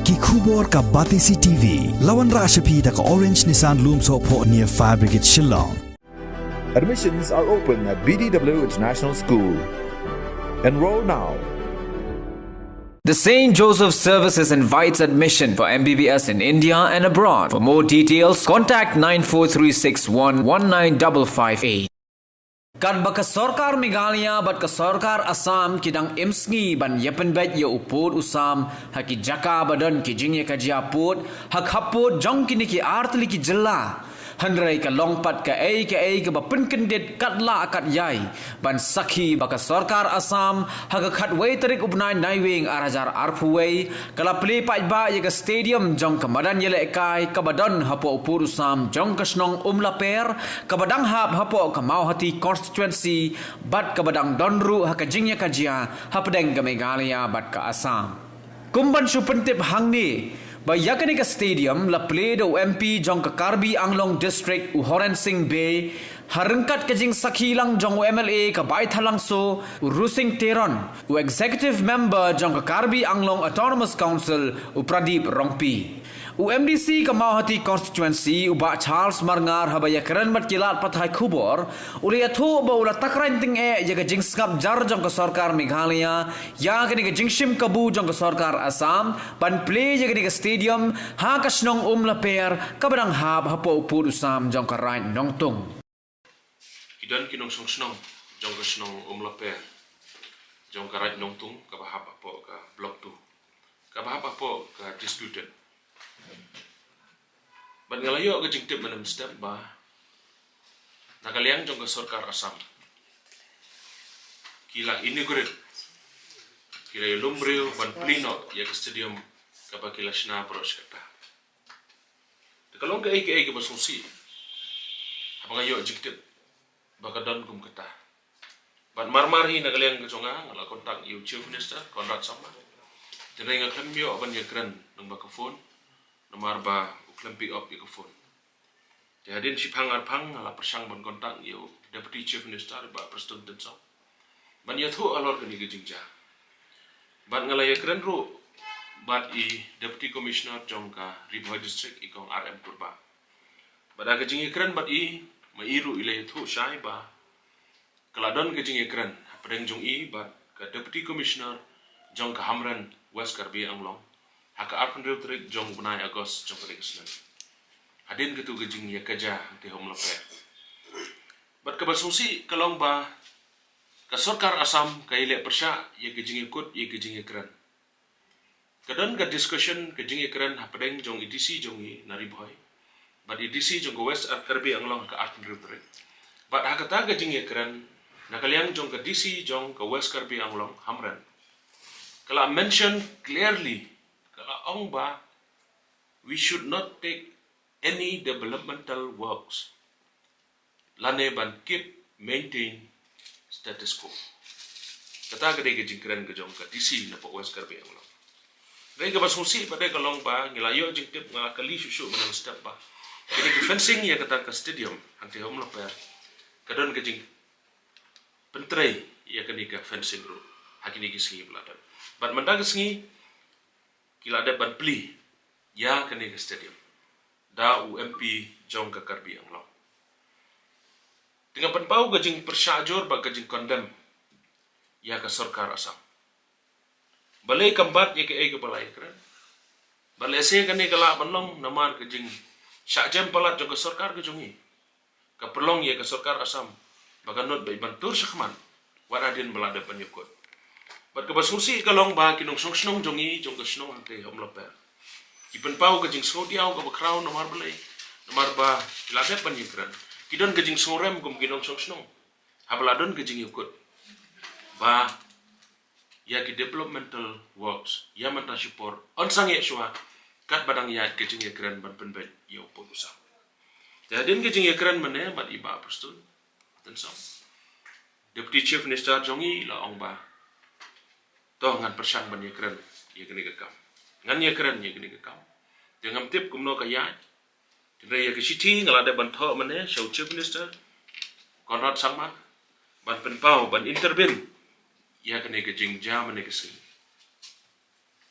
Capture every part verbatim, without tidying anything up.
Ki khubor ka Batesi T V. La wanrah sha phi da ka Orange Nissan Lumsohphoh near Fire Brigade Shillong. Admissions are open at B D W International School. Enroll now. The Saint Joseph Services invites admission for M B B S in India and abroad. For more details, contact nine four three six one one nine double five eight. Katba ka sorkar Meghalaya bad ka sorkar Assam ki dang im sngi ban ïapynbeit ïa u pud u sam ha ki jaka ba don ki jingïakajia pud ha khappud jong kine ki artylli ki jylla. Hynrei ka long pat kaei kaei kaba pynkyndit katba lah katba ïai ban sakhi ba ka sorkar Assam ha ka khatwei tarik u bnai Naiwieng ar hajar arphew wei ka la plie paidbah ïa ka stadium jong ka madan ïalehkai kaba don hapoh u pud u sam jong ka shnong Umlaper kaba dang hap hapoh ka Mawhati constituency bad kaba dang don ruh ha ka jingïakajia hapdeng ka Meghalaya bad ka Assam. Kum ban shu pyntip hangne ba ïa kane ka stadium la plie da u M P jong ka Karbi Anglong District u Horen Singh Bey ha ryngkat ka jingsakhi lang jong u M L A ka Baithalangso u Rusing Teron, u Executive Member jong ka Karbi Anglong Autonomous Council u Pradip Rongpi. U M D C ka Mawhati constituency u Bah Charles Marngar haba ïakren bad ki lad pathai khubor u la ïathuh ba u la takren tyngeh ïa ka jingsngap jar jong ka sorkar Meghalaya ïa kane ka jingshim kabu jong ka sorkar Assam ban plie ïa kane ka stadium ha ka shnong Umlaper kaba dang hap hapoh u pud u sam jong ka Raid Nongtung. Ki don ki nongshong shnong jong ka shnong Umlaper jong ka Raid Nongtung kaba hap hapoh ka Block two kaba hap hapoh ka disputed. Bad nga la ïoh ka jingtip mynne mynstep ba na ka liang jong ka sorkar Assam ki la inaugurate, ki la ïalum briew ban plie noh ïa ka stadium kaba ki la shna baroh shi katta. Te ka long kaei kaei kaba sngewsih haba nga ïoh jingtip ba ka don kum kata. Bad marmar hi na ka liang ka jong nga nga la contact ïa u Chief Minister Conrad Sangma. Te nga khlem ïoh ban ïakren lyngba ka phone namar ba u khlem pick up ïa ka phone. Te hadien shiphang arphang nga la pyrshang ban contact ïa u Deputy Chief Minister Bah Prestone Tynsong ban ïathuh halor kane ka jingjia. Bad nga la ïakren ruh bad i Deputy Commissioner jong ka Ri Bhoi District i Kong R M Kurbah. Bad ha ka jingïakren bad i, ma i ruh i la ïathuh shai ba ka la don ka jingïakren hapdeng jong i bad ka Deputy Commissioner jong ka Hamren West Karbi Anglong ha ka arphew hynriew tarik jong u bnai August jong kane ka snem. Hadien katu ka jingïakajia hangtei ha Umlaper. Bad kaba sngewsih ka long ba ka sorkar Assam ka ïaleh pyrshah ïa ka jingïakut ïa ka jingïakren. Ka don ka discussion ka jingïakren hapdeng jong i D C jong i na Ri Bhoi bad i D C jong ka West Karbi Anglong ha ka arphew hynriew tarik. Bad ha kata ka jingïakren na ka liang jong ka D C jong ka West Karbi Anglong Hamren ka la mention clearly, ka la ong ba we should not take any developmental works lane ban keep maintain status quo. Kata ka dei ka jingkren ka jong ka D C napoh West Karbi Anglong. Dei kaba sngewsih bad dei ka long ba ngi la ïoh jingtip, nga la kylli shuh shuh mynne mynstep ba kane ka fencing ïa kata ka stadium hangtei ha Umlaper ka don ka jingpyntrei ïa kane ka fencing ruh ha kine ki sngi ba la dep. Bad mynta ka sngi ki la dep ban plie ïa kane ka stadium da u M P jong ka Karbi Anglong. Te nga pynpaw ka jingpyrshah jur bad ka jingkondem ïa ka sorkar Assam. Balei kam bat ïa kaei kaba la ïakren? Balei se kane ka lah ban long namar ka jingshah jem palat jong ka sorkar ka jong i? Ka pynlong ïa ka sorkar Assam ba ka nud ba i ban tur shakhmat wat hadien ba la dep ban ïakut. Bad kaba sngewsih ka long ba ki nongshong shnong jong i jong ka shnong hangtei ha Umlaper ki pynpaw ka jingsngewdiaw kaba khraw namar balei? Namar ba ki la dep ban ïakren, ki don ka jingsngewrem kum ki nongshong shnong haba la don ka jingïakut ba ïa ki developmental works ïa mynta shipor yn sangeh shuwa katba dang ïaid ka jingïakren ban pynbeit ïa u pud u sam. Te hadien ka jingïakren mynne bad i Bah Prestone Tynsong, Deputy Chief Minister jong i la ong ba to ngan pyrshang ban ïakren ïa kane ka kam. Ngan ïakren ïa kane ka kam. Te ngam tip kumno ka ïaid. Hynrei ïa ka shithi nga la dep ban thoh mynne sha u Chief Minister Conrad Sangma ban pynpaw ban intervene ïa kane ka jingjia mynne ka sngi.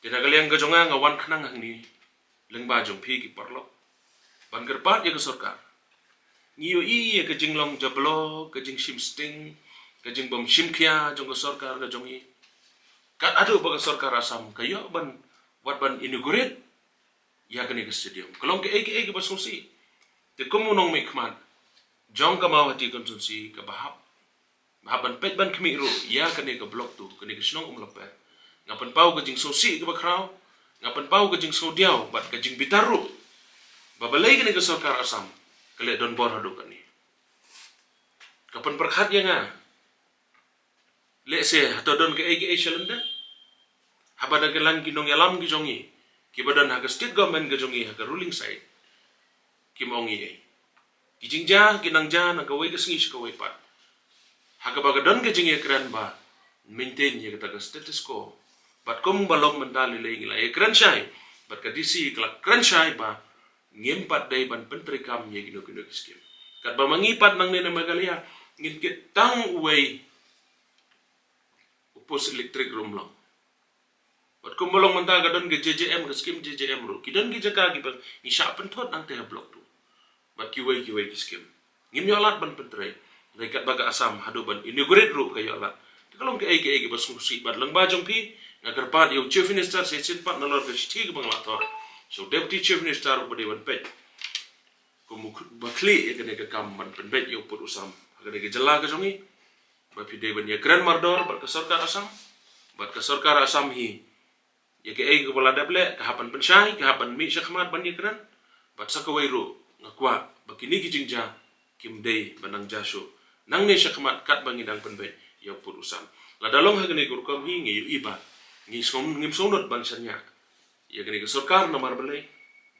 Te na ka liang ka jong nga nga wan khnang hangne lyngba jong phi ki paralok ban kyrpad ïa ka sorkar. Ngi ïohi ïa ka jinglong jablok, ka jingshim sting, ka jingbym shim khia jong ka sorkar ka jong ngi. Kat haduh ba ka sorkar Assam ka ïoh ban, wat ban inaugurate ïa kane ka stadium. Ka long kaei kaei kaba sngewsih. Te kum u nongmihkhmat jong ka Mawhati constituency kaba hap, ba hap ban peit ban khmih ruh ïa kane ka Block Two, kane ka shnong Umlaper, nga pynpaw ka jingsngewsih kaba khraw, nga pynpaw ka jingsngewdiaw bad ka jingbitar ruh ba balei kane ka sorkar Assam ka leh donbor haduh kane. Ka pynpyrkhat ïa nga, lehse hato don kaei kaei shalyndet? Haba dang kylla ki nongïalam ki jong ngi kiba don ha ka state government ka jong ngi, ha ka ruling side, kim ong ei ei. Ki jingjia ki nang jia na kawei ka sngi sha kawei pat, ha kaba ka don ka jingïakren ba maintain ïa kata ka status quo. Bad kumba long mynta lei lei ngi la ïakren shai bad ka D C, ka la kren shai ba ngim pat dei ban pyntreikam ïa kino kino ki skim. Katba ma ngi pat nangne na Meghalaya ngin kit tang uwei u post electric ruh ym long. Bad kumba long mynta ka don ka J J M, ka skim J J M ruh, ki don ki jaka kiba ngi shah pynthut nangta ha Block Two bad kiwei kiwei ki skim. Ngim ïoh lad ban pyntrei. Hynrei katba ka Assam haduh ban inaugurate ruh ka ïoh lad. Te ka long kaei kaei kaba sngewsih. Bad lyngba jong phi nga kyrpad ïa u Chief Minister shisien pat nalor ka shithi kaba nga la thoh sha u Deputy Chief Minister uba dei ban peit kum uba khlieh ïa kane ka kam ban pynbeit ïa u pud u sam ha kane ka jylla ka jong ngi, ba phi dei ban ïakren mardor bad ka sorkar Assam, bad ka sorkar Assam hi ïa kaei kaba la dep leh ka hap ban pynshai, ka hap ban mih shakhmat ban ïakren. Bad sa kawei ruh nga kwah ba kine ki jingjia kim dei ban nang jia shuh nangne shakhmat katba ngi dang pynbeit ïa u pud u sam. Lada long ha kane ka rukom hi ngi ïohi ba ngi sngew, ngim sngewnud ban shaniah ïa kane ka sorkar. Namar balei?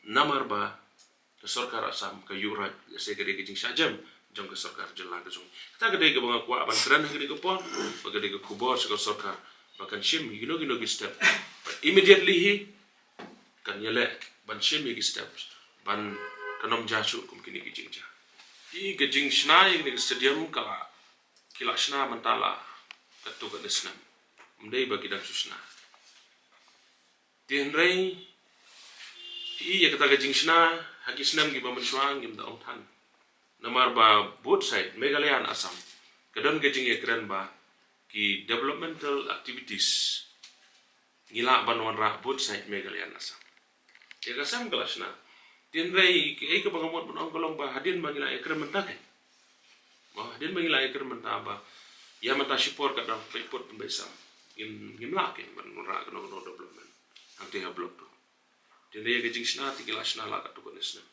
Namar ba ka sorkar Assam ka ïuh raij, lehse ka dei ka jingshah jem jong ka sorkar jylla ka jong. Kata ka dei kaba nga kwah ban kren ha kane ka por, ba ka dei ka khubor sha ka sorkar ba kan shim ïa kino kino ki step. But immediately hi kan ïaleh ban shim ïa ki step ban kan ym jia shuh kum kine ki jingjia. Te ka jingshna ïa kane ka stadium ka la, ki la shna mynta la katto katne snem. Ym dei ba ki dang shu shna. Te hynrei ïa kata ka jingshna ha ki snem kiba mynshuwa ngim da ong than. Namar ba both side Meghalaya and Assam ka don ka jingïakren ba ki developmental activities ngi lah ban wanrah both side Meghalaya and Assam. Ïa ka Assam ka la shna. Te hynrei kaei kaba nga mut ban ong ka long ba hadien ba ngi la ïakren mynta kein, ba hadien ba ngi la ïakren mynta ba ïa mynta shipor ka dang pynbeit pud pynbeit sam, ngim, ngim lah kein ban wanrah kano kano development hangtei ha Block Two. Te hynrei ïa ka jingshna te ki la shna la katto katne snem.